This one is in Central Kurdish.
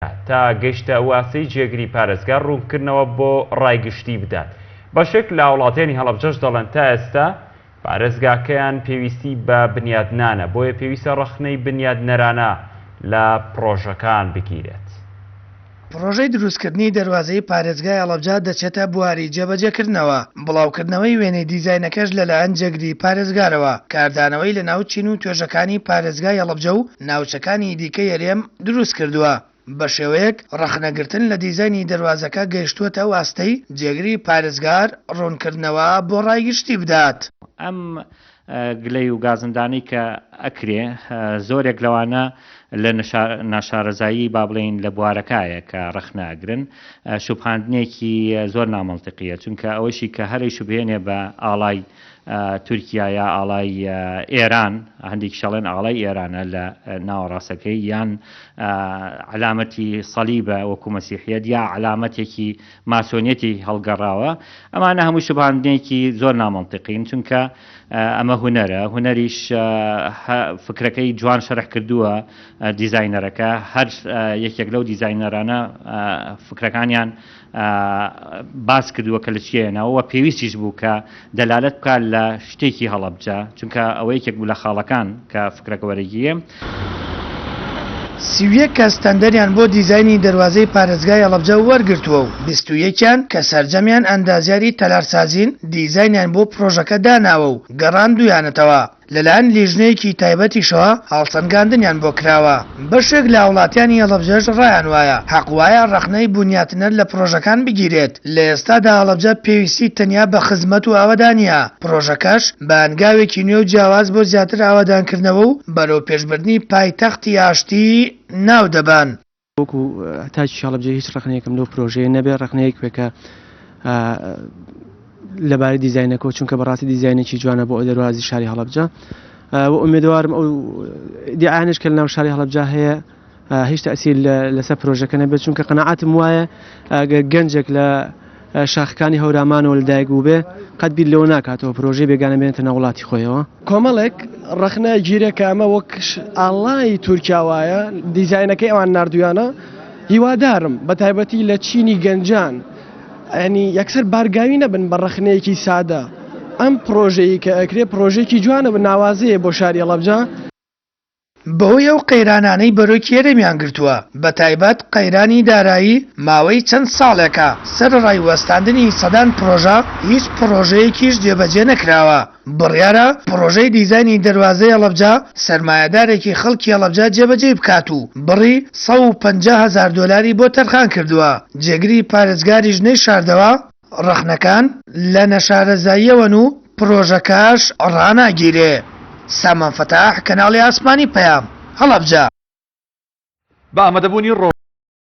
تا گەیشتە ئەو ئاستەی جێگری پارێزگار ڕوونکردنەوە بۆ ڕای گشتی بدات. بەشێک لە هاوڵاتیانی هەڵەبجەش دەڵێن تا ئێستا پارێزگاکەیان پێویستی بە بنیادنانە، بۆیە پێویستە ڕەخنەی بنیادنەرانە لە پڕۆژەکان بگیرێت. پڕۆژەی دروستکردنی دەروازەی پارێزگای هەڵەبجە دەچێتە بواری جێبەجێکردنەوە، بڵاوکردنەوەی وێنەی دیزاینەکەش لەلایەن جێگری پارێزگارەوە، کاردانەوەی لەناو چین و توێژەکانی پارێزگای هەڵەبجە و ناوچەکانی دیکەی هەرێم دروستکردووە، بەشێوەیەک ڕەخنەگرتن لە دیزاینی دەروازەکە گەیشتووەتە ئەو ئاستەی جێگری پارێزگار ڕوونکردنەوە بۆ ڕای گشتی بدات. ئەم گلەی و گازندانەی کە ئەکرێ زۆرێک لەوانە لە ناشارەزایی با بڵێین لە بوارەکایە کە ڕەخنە ئەگرن شوبهاندنێکی زۆر نامەنتیقیە چونکە ئەوەیشی کە هەرەی شوبهێنێ بە ئاڵای تورکیا یا ئاڵای ئێران هەندێکیش ئەڵێن ئاڵای ئێرانە لە ناوەڕاستەکەی یان عەلامەتی سەلیبە وەکو مەسیحیەت یا عەلامەتێکی ماسۆنیەتی هەڵگەڕاوە ئەمانە هەموو شوبهاندنێکی زۆر نامەنتیقین چونکە ئەمە هونەرە هونەریش فکرەکەی جوان شەرح کردووە دیزاینەرەکە هەر یەکێک لەو دیزاینەرانە فکرەکانیان باس کردووە کە لە چییە ناوە و پێویستیش بوو کە دەلالەت بکات لە شتێکی هەڵەبجە چونکە ئەوە یەکێک بوو لە خاڵەکان کە فکرەکە وەرەگیرێ. 31 کەس تەندەریان بۆ دیزاینی دەروازەی پارێزگای هەڵەبجە وەرگرتووە و 21یان کە سەرجەمیان ئەندازیاری تەلارسازین دیزاینیان بۆ پڕۆژەکە داناوە و گەڕاندوویانەتەوە. لەلایەن لیژنەیەکی تایبەتیشەوە هەڵسەنگاندنیان بۆ کراوە. بەشێک لە هاوڵاتیانی هەڵەبجەش ڕایان وایە، هەق وایە ڕەخنەی بونیاتنەر لە پڕۆژەکان بگیرێت، لە ئێستادا هەڵەبجە پێویستی تەنیا بە خزمەت و ئاوەدانییە، پڕۆژەکەش بە هەنگاوێکی نوێ و جیاواز بۆ زیاتر ئاوەدانکردنەوە و بەرەوپێشبردنی پایتەختی ئاشتی ناودەبەن. وەکو تاکی هەڵەبجەیی هیچ ڕەخنەیەکم لەو پرۆژەیە نەبێ ڕەخنەیەک بێ کە لەبارەی دیزاینەکەەوە چونکە بەڕاستی دیزاینێکی جوانە بۆ دەروازی شاری هەڵەبجە و ئومێدەوارم ئەو دیعانش کە لەناو شاری هەڵەبجە هەیە هیچ تەسیر لەسەر پرۆژەکە نەبێت چونکە قەنەعاتم وایە ئەگەر گەنجێک لە شاخەکانی هەورامانەوە لەدایک بووبێ قەت بیر لەوە ناکاتەوە پرۆژەی بێگانە بێنێتە ناو وڵاتی خۆیەوە. کۆمەڵێک ڕەخنە گیرێ کە ئەمە وەک ئاڵای تورکیا وایە دیزاینەکەی ئەوان ناردویانە هیوادارم بە تایبەتی لە چینی گەنجان ینی یەکسەر بارگاوی نەبن بە ڕەخنەیەکی سادە ئەم پرۆژەیە کە ئەکرێ پرۆژێکی جوانە بە ناوازەیە بۆ شاری هەڵەبجە. بەهۆی ئەو قەیرانانەی بەرۆکی هەرێمیان گرتووە، بەتایبەت قەیرانی دارایی، ماوەی چەند ساڵێکە سەرەڕای وەستاندنی سەدان پڕۆژە، هیچ پڕۆژەیەکیش جێبەجێ نەکراوە. بڕیارە پڕۆژەی دیزاینی دەروازەی هەڵەبجە سەرمایەدارێکی خەڵکی هەڵەبجە جێبەجێی بکات و بڕی 150 هەزار دۆلاری بۆ تەرخان کردووە، جێگری پارێزگاریش نەیشاردەوە، ڕەخنەکان لە نەشارەزاییەوەن و پرۆژەکەش ڕاناگیرێ. سامان فەتاح، کەناڵی ئاسمانی پەیام، هەڵەبجە. بە ئامادەبوونی ڕۆ.